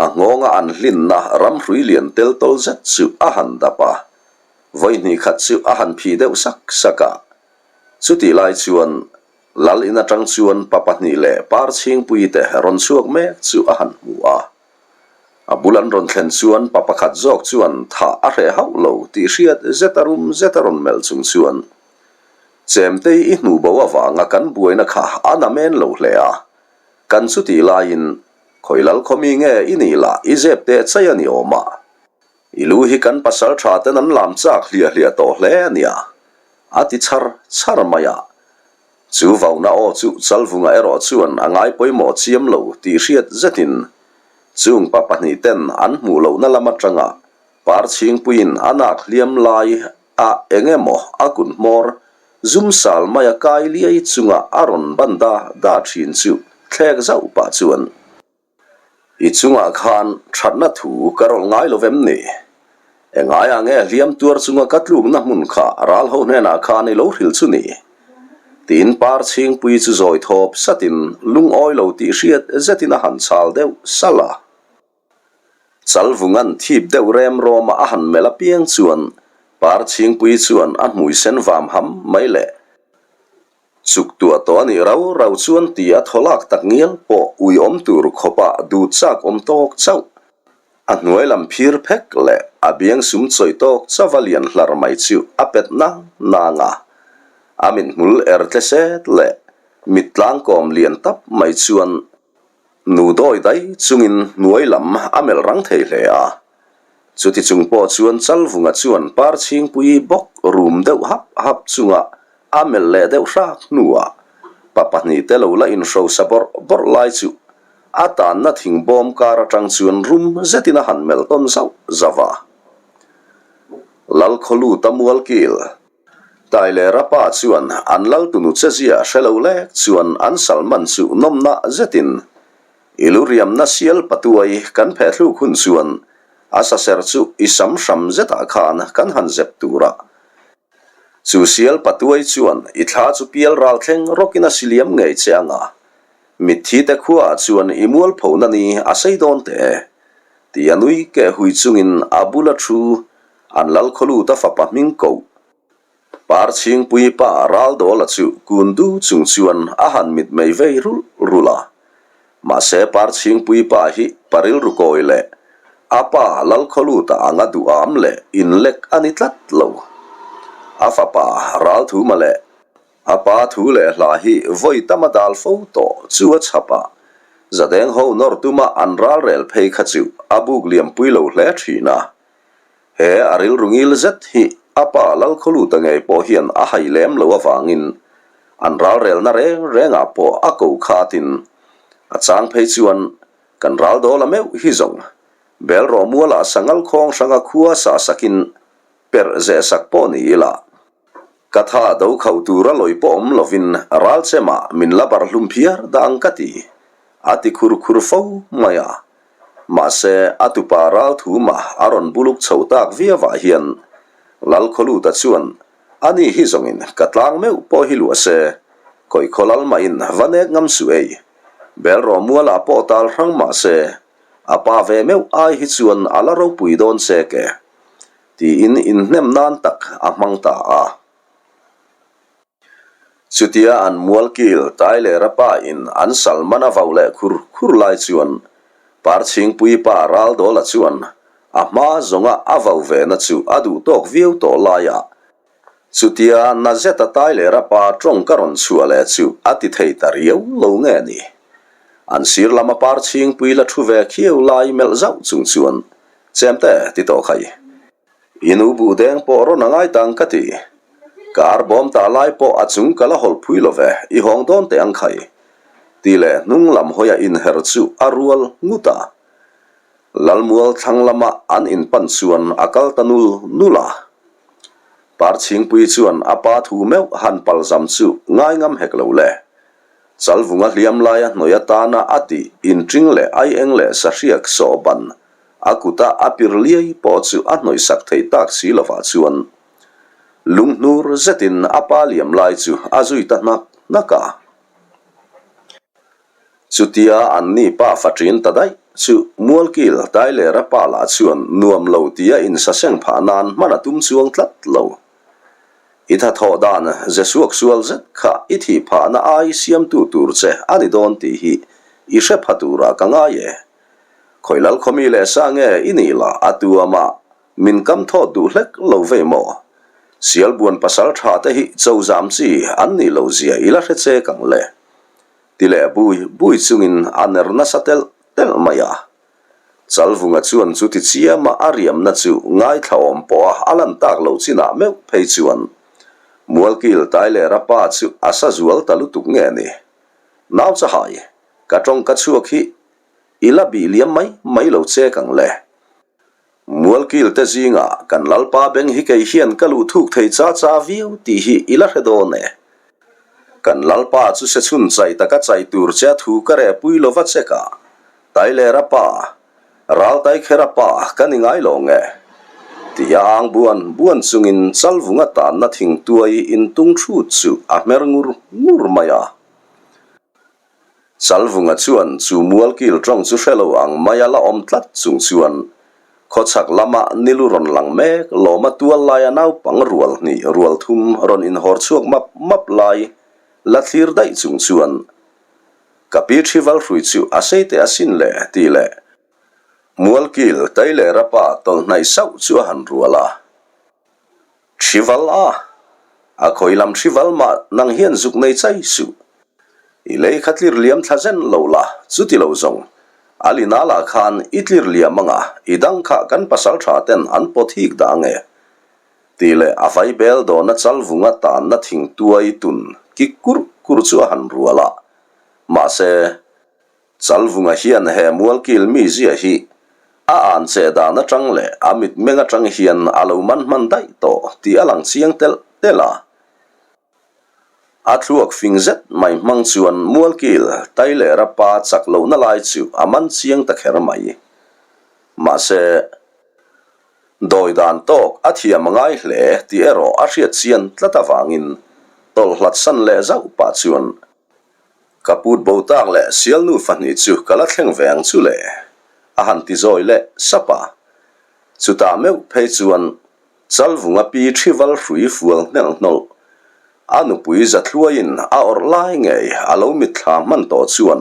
a nghawnga an hlinna ramhrui lian tel tawl zet chu a han dap a, vawi hnih khat chu a han phih deuh sak sak a. Chutih lai chuan Lal in atang chuan pa pahnih leh par chhingpui te rawn chhuak mek chu a han hmu a. A bul an rawn thlen chuan pa pakhat zawk chuan thah a hreh hauh lo tih hriat zet a rum zet a rawn melh chung chuan. Chemtei i hnuh bo avanga kan buaina kha a namen lo hle a, kan chutih laiin khawi lal khawmi nge i nih lah i zep teh chai a ni awm a. I lu hi kan pasal tha ten an lam chak hliah hliah tawh hle a nia, a ti chhar chhar mai a. Chu vauna aw chu Chalvunga erawh chuan a ngai pawimawh chiam lo tih hriat zetin chung pa pahnih ten an hmuh lohna lam atanga Parchhingpuiin a nak hliam lai a eng emaw a kun hmawr zum sal mai a kai liai chunga a rawn ban da da thin chu thlek zauh pah chuan, I chungah khan thatna thu ka rawlh ngai lo vem ni? Engaiah nge hliam tuar chunga ka tlukna hmun kha ral ho hnenah khan i lo hrilh chu ni? Tiin Parchhingpui chu zawi thawp satin lungawi lo tih hriat zetin a han chhal deuh salh a. Chalvunga'n thip deuh rem rawma a han melh apiang chuan Parchhingpuii chuan a hmui sen vam ham mai leh chuk tuah tawh a nih rau rau chuan ti a thaw lak tak ngial pawh ui awm tur khawpa duh chak awm tawk chauh. A hnuai lam phir phek leh a biang sum chawih tawk chauh a lian hlar mai chu a pet nang nang a. A mithmul er tle set leh mit tlangkawm lian tap mai chuan Nu dawi dai chungin hnuai lam a melh rang thei hle a. Chuti chung pawh chuan Chalvunga chuan Parchhingpuii bawk rum deuh hap hap chunga a melh leh deuh hrak hnuah pa pahnihte lo la inhrosa bawrh bawrh lai chu a tanna thing bawm kar atang chuan rum zetin a han melh tawn zauh zauh a. Lalkhawluta mualkil. Tai leh Rapa chuan an lal tunu che zia hre lo lek chuan an Salman chu nawmna zetin i lu riamna sial patuai kan pheh thluk hun chuan a saser chu i sam hram zetah khan kan han zep tur a. Chu sial patuai chuan i thla chu pial ral thleng rawkin a si liam ngei che ang a, mitthi te khuaah chuan i mualphona ni a sei dawn teh e, ti a nui keh hui chungin a bula thu An lal khawluta fapa hming koh Parchhingpui pa Raldawla chu kun du chung chuan a han mitmei vei rulh rulh a. Mahse Parchhingpui pa hi pa rilru kawi leh a pa lal khawluta anga duham leh inlek a ni tlat lo. A fapa Ralthuma leh A pa thu leh hla hi vawi tam a dal fo tawh chu a chhap a, Zadeng ho nawr tuma an ralrel phei kha chu a buk liampui lo hle thin a. He a rilru ngil zet hi a pa Lalkhawluta ngei pawh hian a hai lem lo avangin an ralrelna reng rengah pawh a ko khatin a chang phei chuan kan ral dawla meuh hi zawng bel rawh mualah sangal khawng hranga khua sah sakin perh zeh sak pawh ni ila. Ka tha do khauh tura lawi pawh awm lovin ral chemah min la barh hlum phiar dah ang ka ti, a ti khur khur fo mai a. Mahse, a tupa ral thumah a rawn buluk chho tak viauah hian Lalkhawluta chuan ani hi zawngin ka tlang meuh pawh hi luah se, khawi lal mahin va nek ngam suh ei. Bel rawh mualah pawh tal hrang mah se, a pa ve meuh ai hi chuan a la ropui dawn che ke. Tiin inhnem nan tak a hmang ta a. Chutia an mualkil Tailera pa in an Salman a vau leh khur khur lai chuan Parchhingpui pa Raldawla chuan a hma zawnga a vau ve na chu a duh tawk viau tawh laiah chutia na zeta Tailera pa tawng ka rawn chhuah leh chu a ti thei ta riau lo nge ni. An sir lama Parchhingpui la thu ve khiau lai melh zauh chung chuan Chemte, ti tawh khai. I nu buh deng pawh rawn a ngai tang ka ti. Ka ar bawm tah lai pawh a chung ka la hawlh phui lo ve, i hawng dawn teh ang khai. Ti leh hnung lam hawia inher chu a rual ngut a. Lalmual thlang lama an inpan chuan a kal ta nul nul a. Parchhingpui chuan a pa thu meuh han palzam chu ngai ngam hek lo le. Chalvunga hliam laia hnawih atana a tih inṭing leh aieng leh sahriak sawhban a kuta a pir liai pawh chu a hnawihsak thei tak si lovah chuan lunghnur zetin a pa liam lai chu a zui ta hnak hnak a. Chutia anni pa faṭin ta daih chu Mualkil Tailera pa lah chuan nuam lo tia insaseng phah nan hman a tum chuang tlat lo. I thathawh dan ze suaksual zet kha i thih phahna ai siamtu tur che a ni dawn tih hi i hre pha turah ka ngai e. Khawi lal khawmi leh sa nge i nih lah a tuamah min kam thawt duh hlek lo vei maw? Sialbuan pasal tha te hi cho zam chi an nih loh zia i la hre chek ang le. Ti leh bui bui chungin a ner nasa telh telh mai a. Chalvunga chuan chuti chiama a riamna chu ngaithlaawm pawha a lan tak loh chinah meuh phei chuan Mualkil Tailera pa chu a sa zual ta lutuk nge ni. Nau chahai, ka tawngka chhuak hi i la bih liam mai mai lo chek ang le. Mualkil te zingah kan Lalpa beng hi kei hian ka luh thuk thei cha cha viau tih hi i la hre dawn e. Kan Lalpa chu se chhun chai taka chai tur che a thu ka reh pui lova chek a, Tailera pa, Raltaikhera pa ka ni ngai lo nge? Tia ang buan buan chungin Chalvunga tanna thingtuai intung thut chu a hmer ngur ngur mai a. Chalvunga chuan chu mualkil tawng chu hre lo ang maia la awm tlat chung chuan khawchhak lama nilu rawn lang mek lawma tual laia naupang rual hnih rual thum rawn inhawr chhuak map map lai la thlir daih chung chuan ka pi Thival hrui chu a sei teh asin le tih leh mualkil tai leh rapa tawlh hnaih sauh chu a han rual a. Hrival a, a khawi lam hrival mah nang hian zuk nei chai suh. I lei kha tlir liam thla zen lo la, chuti lo zawng. A lina lah khan i tlir liam anga i dang kha kan pasal tha ten an pawt hik dah ange. Tih leh a vai bel dawna chalvunga tanna thingtuai tun kik kurh kurh chu a han rual a. Mahse. Chalvunga hian he mualkil mi zia hi a an che dan atang leh a mitmeng atang hian a lo man hman daih tawh tih a lang chiang telh telh a. A thluak fing zet mai hmang chuan mualkil Tailera pa chak lohna lai chu a man chiang ta kher mai. Mahse, dawi dan tawk a thiam a ngai hle tih erawh a hriat chian tlat avangin tawlh hlat san leh zauh pah chuan Ka put bo tak leh sialnu fahnih chu ka la thleng ve ang chu le, a han ti zawi leh sap a. Chutah meuh phei chuan Chalvunga pi Thival hrui fual hnelh hnawlh, a nupui Zathluaiin a awrh lai ngei a lo mitthla hman tawh chuan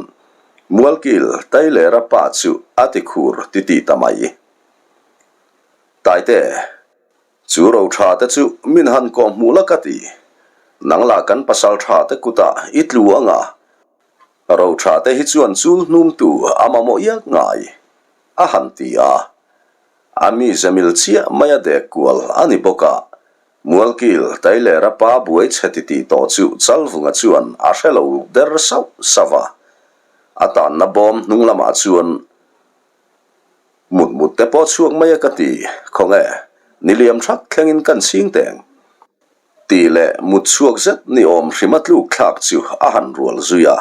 Mualkil Tailera pa chu a ti khur titih ta mai. Taite. Chu ro tha te chu min han kawh hmuh la ka ti. Nang lah kan pasal tha te kutah i tlu anga. Ro tha te hi chuan chul hnum tu a mamawh iak ngai, a han ti a. A mi zemil chiah mai a dek kual a ni bawk a. Mualkil Tailera pa buai chhe ti tih tawh chu Chalvunga chuan a hre lo der sauh sauh a. A tanna bawm hnung lamah chuan Mut mut te pawh chhuak mai a ka ti, khawnge, ni liam thak thlengin kan chhing teng. Tih leh mut chhuak zet ni awm hrim a tluk thlak chu a han rual zui a.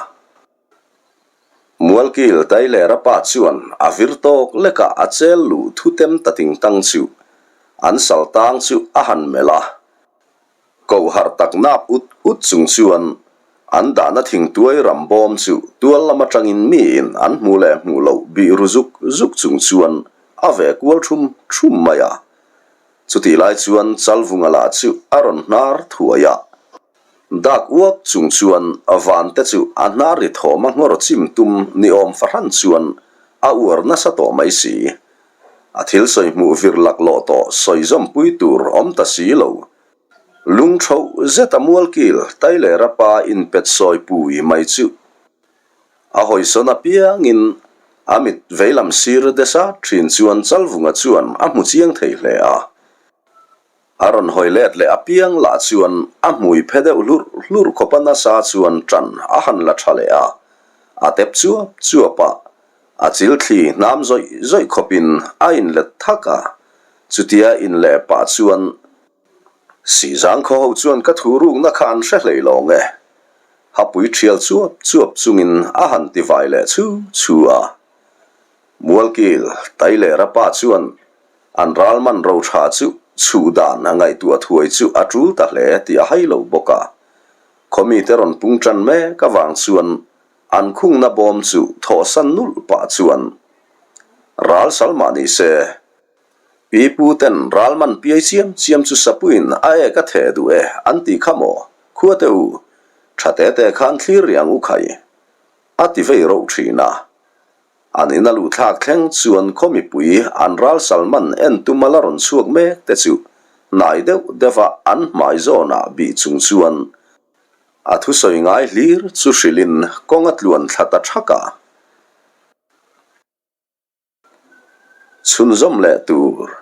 Mualkil Tailera pa chuan a vir tawk lekah a chel luh thu tem ta ting tang chu an sal tang chu a han melh a. Koh harh tak nap ut ut chung chuan an dahna thingtuai ram bawm chu tual lam atangin miin an hmuh leh hmuh loh bih ru zuk zuk chung chuan a ve kual thum thum mai a. Chutih lai chuan Chalvunga lah chu a rawn hnar thuai a. Dak uak chung chuan van te chu a hnar ri thawm a nghawr chim tum ni awm fahran chuan a uar nasa tawh mai si. A thil sawi hmuh vir laklawh tawh sawi zawmpui tur awm ta si lo. Lung tho zeta mualkil Tailera pa inpet sawi pui mai chu a hawisawn apiangin a mit veilam sir desa thin chuan Chalvunga chuan a hmu chiang thei hle a. A rawn hawi let leh apiang lah chuan a hmui phe deuh hlurh hlurh khawpa nasa chuan ṭan a han la ṭha leh a, a tep chuap chuap a, a chil thli hnam zawih zawih khawpin a inlet thak a, chutia inleh pah chuan Sihzang khaw ho chuan ka thu rukna kha an hre hlei lawng e, hapui ṭhial chuap chuap chungin a han ti vai leh chhu chhu a. Mualkil Tailera pa chuan An ral man ro tha chu chhuh dan a ngaihtuah thuai chu a tul ta hle tih a hai lo bawk a. Khaw mite rawn pung tan mek avang chuan an khungna bawm chu thawhsan nulh pah chuan ral sal mah ni se, Pi pu ten ral man piai chiam chiam chu sapuiin a ek a theh duh e an ti kha maw, khua te u, tha te te khan thlir rih ang u khai, a ti vei roh thin a. An in a luh thlak thleng chuan khaw mipui an ral Salman en tuma la rawn chhuak mek te chu. Hnai deuh deuha an hmai zawnah bih chung chuan a thusawi ngai hlir chu hrilhin kawng a tluan thla ta thak a. Chhunzawm leh tur.